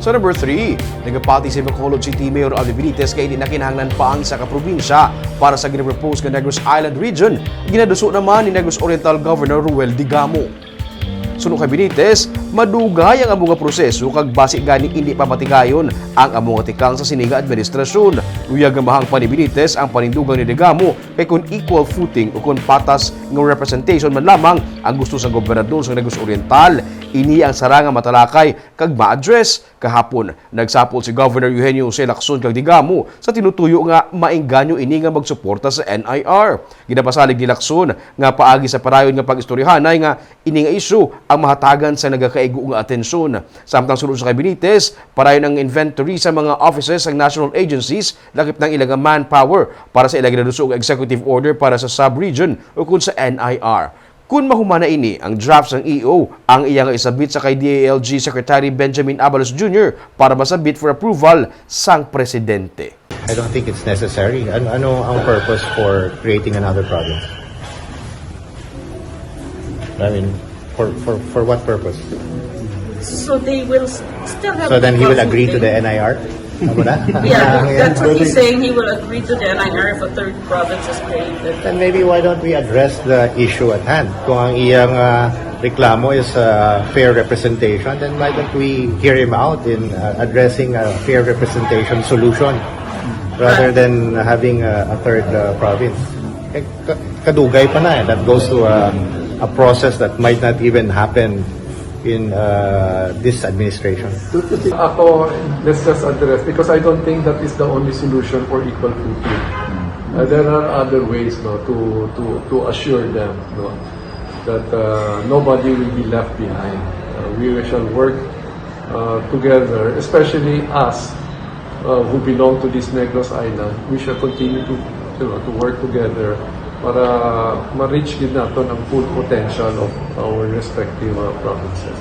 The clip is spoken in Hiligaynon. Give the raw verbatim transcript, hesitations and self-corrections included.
Sa number three, nagapati si Bacolod City Mayor Alvin Benitez nga hindi na kinahanglan pa ang isa ka probinsya para sa ginapropose nga Negros Island Region. Ginaduso naman ni Negros Oriental Governor Ruel Digamo. Suno kay Benitez, madugay ang amo nga proseso kag basi gani hindi pa matigayon ang amo nga tikang sa sini nga administrasyon. Luyag nga mahangpan ni Benitez ang panindugang ni Digamo kay kon equal footing o kon patas nga representation man lamang ang gusto sa gobernador sa Negros Oriental, ini ang sara nga matalakay kag ma-address. Kahapon, nagsapol si Governor Eugenio Jose Lacson kag Digamo sa tinutuyo nga maengganyo ini nga magsuporta sa N I R. Ginapasalig ni Lacson nga paagi sa padayon nga pag-istoryahanay nga ini nga isyu ang mahatagan sa nagakaigo nga atensyon. Samtang suno sa kay Benitez, padayon ang inventory sa mga offices sang national agencies, lakip na ang ila nga manpower para sa ila ginaduso nga executive order para sa sub-region ukon sa N I R. Kun mahuman na ini, ang draft sang E O ang iya nga isabit sa kay D I L G Secretary Benjamin Abalos Junior para masabit for approval sang presidente. I don't think it's necessary. Ano, ano ang purpose for creating another province? I mean, for, for, for what purpose? So they will s- still have. So then he will equal agree to the footing. N I R? Tama na? Yeah, that's what he's saying. He will agree to the N I R if a third province is created. Then maybe why don't we address the issue at hand? Kung ang iyang ah, reklamo is ah, fair representation, then why don't we hear him out in ah, addressing a fair representation solution rather than having ah, a third ah, province? Eh, ka- kadugay pa na eh. That goes to ah, a process that might not even happen in ah, this administration. Ako, let's just address, because I don't think that is the only solution for equal footing. Uh, there are other ways, no, to, to, to assure them, no, that uh, nobody will be left behind. Uh, we shall work uh, together, especially us uh, who belong to this Negros Island. We shall continue to, you know, to work together para ma-reach gid naton ang full potential of our respective uh, provinces.